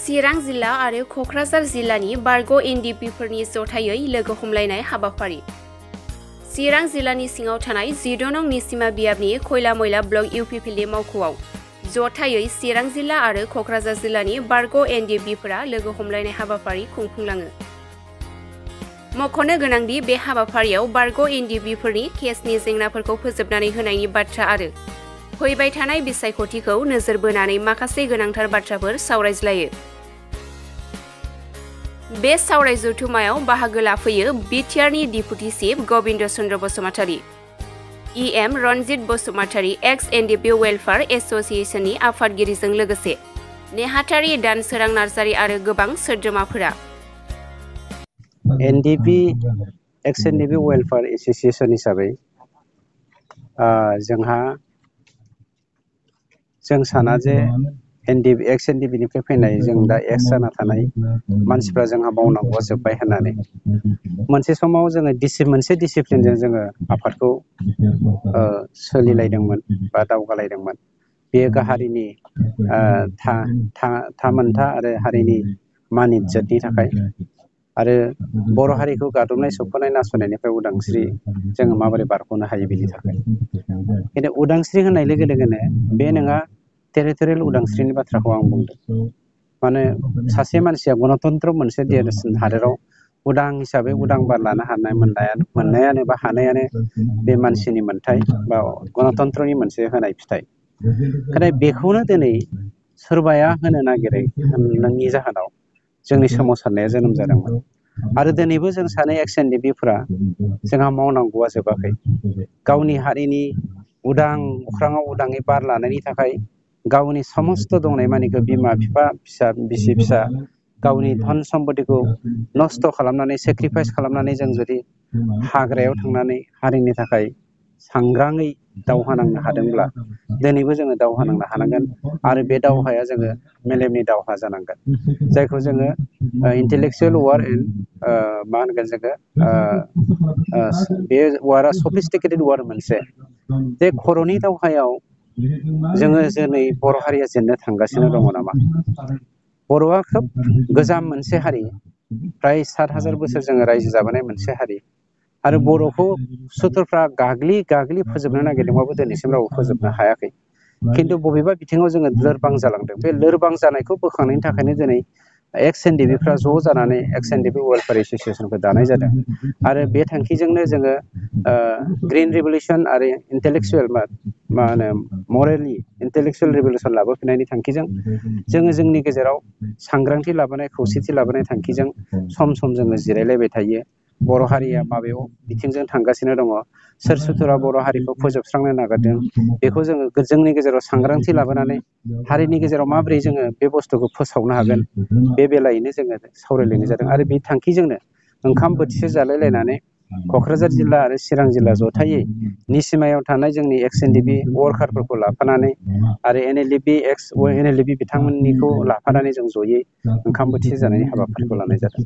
चिरां जिल्ला आरो क'क्राझार जिल्लानि बारग' एनडिपिफोरनि जथायै लोगो हमलायनाय हाबाफारि। चिरां जिल्लानि सिङाव थानाय 14 नं निसिमा बियाबनि खयला मैला ब्लक इउपिपिएलनि मावख'आव जथायै चिरां जिल्ला आरो क'क्राझार जिल्लानि बारग' एनडिपिफोरा लोगो हमलायनाय हाबाफारि खुंफुंलाङो। मख'नो गोनांदि बे हाबाफारियाव बारग' एनडिपिफोरनि केसनि जेंनाफोरखौ फोजोबनानै होनायनि बाथ्रा आरो फैबाय थानाय बिसायख'थिखौ नोजोर बोनानै माखासे गोनांथार बाथ्राफोर सावरायज्लायो। बे सावराय जथुमायाव बाहागो लाफैयो बिटिआरनि deputy chief Gobinda Chandra Basumatary, EM Ranjit Basumatary ex NDP welfare एस'सिएशननि आफादगिरिजों लोगोसे नेहाथारि दानसोरां नार्जारी आरो गोबां सोद्रोमाफोरा। एनडिपि एक्स एनडिपि वेलफेयार एस'सिएशन हिसाबै जों साना जे एक्स एनडिपिनिफ्राय फैनाय जों दा एक्स जाना थानाय मानसिफ्रा जोंहा मावनांगौआ जोब्बाय होननानै मोनसे समाव जोङो मोनसे डिसिप्लिनजों जोङो आफादखौ सोलिलायदोंमोन बा दावगालायदोंमोन। बेयो हारिनि थामोनथा आरो हारिनि मान इज्जतनि थाखाय आरो बर' हारिखौ गादबनाय सोबख'नाय नासयनायनिफ्राय उदांस्रि जोङो माबोरै बारग'नो हायो बेनि थाखाय। खिन्थु उदांस्रि होननाय लोगो लोगोनो बे नङा टेरिटरियेल उदांस्रिनि बाथ्राखौ आं बुंदों। माने सासे मानसिया गणतन्त्र मोनसे देरसिन हादोराव उदां हिसाबै उदां बार लानो मोननायानो बा हानायानो बे मानसिनि मोन्थाय बा गणतन्त्रनि मोनसे होनाय फिथाइ। नाथाय बेखौनो दिनै सोरबाया होनो नागिरै होननायनि जाहोनाव जोंनि सोमावसारनाया जोनोम जादोंमोन। आरो दिनैबो जों सानै एक्स एनडिपिफोरा जोंहा मावनांगौआ जोबाखै। गावनि हारिनि उदां अख्राङाव उदाङै बार लानायनि थाखाय गावनि समस्त दंनाय मानिखौ बिमा बिफा बिसि फिसा गावनि धन सम्पतिखौ नस्थ' खालामनानै सेक्रिफाइस खालामनानै जों जुदि हाग्रायाव थांनानै हारिनि थाखाय सांग्राङै दावहा नांनो हादोंब्ला दिनैबो जोङो दावहा नांनो हानांगोन। आरो बे दावहाया जोङो मेलेमनि दावहा जानांगोन, जायखौ जोङो इन्टेलेक्सुयेल वार एन्ड मा होनगोन जोङो बे वारआ सफिस्टिकेटेड वार मोनसे जे खर'नि दावहायाव जोङो दिनै बर' हारिया जेननो थांगासिनो दङ नामा? बर'आ खोब गोजाम मोनसे हारि, फ्राय 7000 बोसोर जोङो रायजो जाबोनाय मोनसे हारि आरो बर'खौ सुथुरफ्रा गाग्लि फोजोबनो नागिरदोंबाबो दिनैसिम रावबो फोजोबनो हायाखै। खिन्थु बबेबा बिथिङाव जोङो लोरबां जालांदों। बे लोरबां जानायखौ बोखांनायनि थाखायनो दिनै एक्स एनडिपिफ्रा ज' जानानै एक्स एनडिपि वेलफेयार एस'सिएशनखौ दानाय जादों। आरो बे थांखिजोंनो जोङो ग्रिन रिभलिउसन आरो इन्टेलेक्सुयेल मा होनो मरेलि इन्टेलेक्सुयेल रिभलिउसन लाबोफिननायनि थांखिजों जोङो जोंनि गेजेराव सांग्रांथि लाबोनाय खौसेथि लाबोनाय थांखिजों सम सम जोङो जिरायलायबाय थायो। बर' हारिया माबेयाव बिथिंजों थांगासिनो दङ, सोर सुथुरा बर' हारिखौ फोजोबस्रांनो नागिरदों, बेखौ जोङो जोंनि गेजेराव सांग्रांथि लाबोनानै हारिनि गेजेराव माबोरै जोङो बे बुस्थुखौ फोसावनो हागोन बे बेलायैनो जोङो सावरायलायनाय जादों। आरो बे थांखिजोंनो ओंखाम बोथिसे जालायलायनानै क'क्राझार जिल्ला आरो चिरां जिल्ला जथायै निसिमायाव थानाय जोंनि एक्स एनडिपि वार्कारफोरखौ लाफानानै आरो एनएलडिपि बिथांमोननिखौ लाफानानै जों जयै ओंखाम बोथिसे जानायनि हाबाफारिखौ लानाय जादों।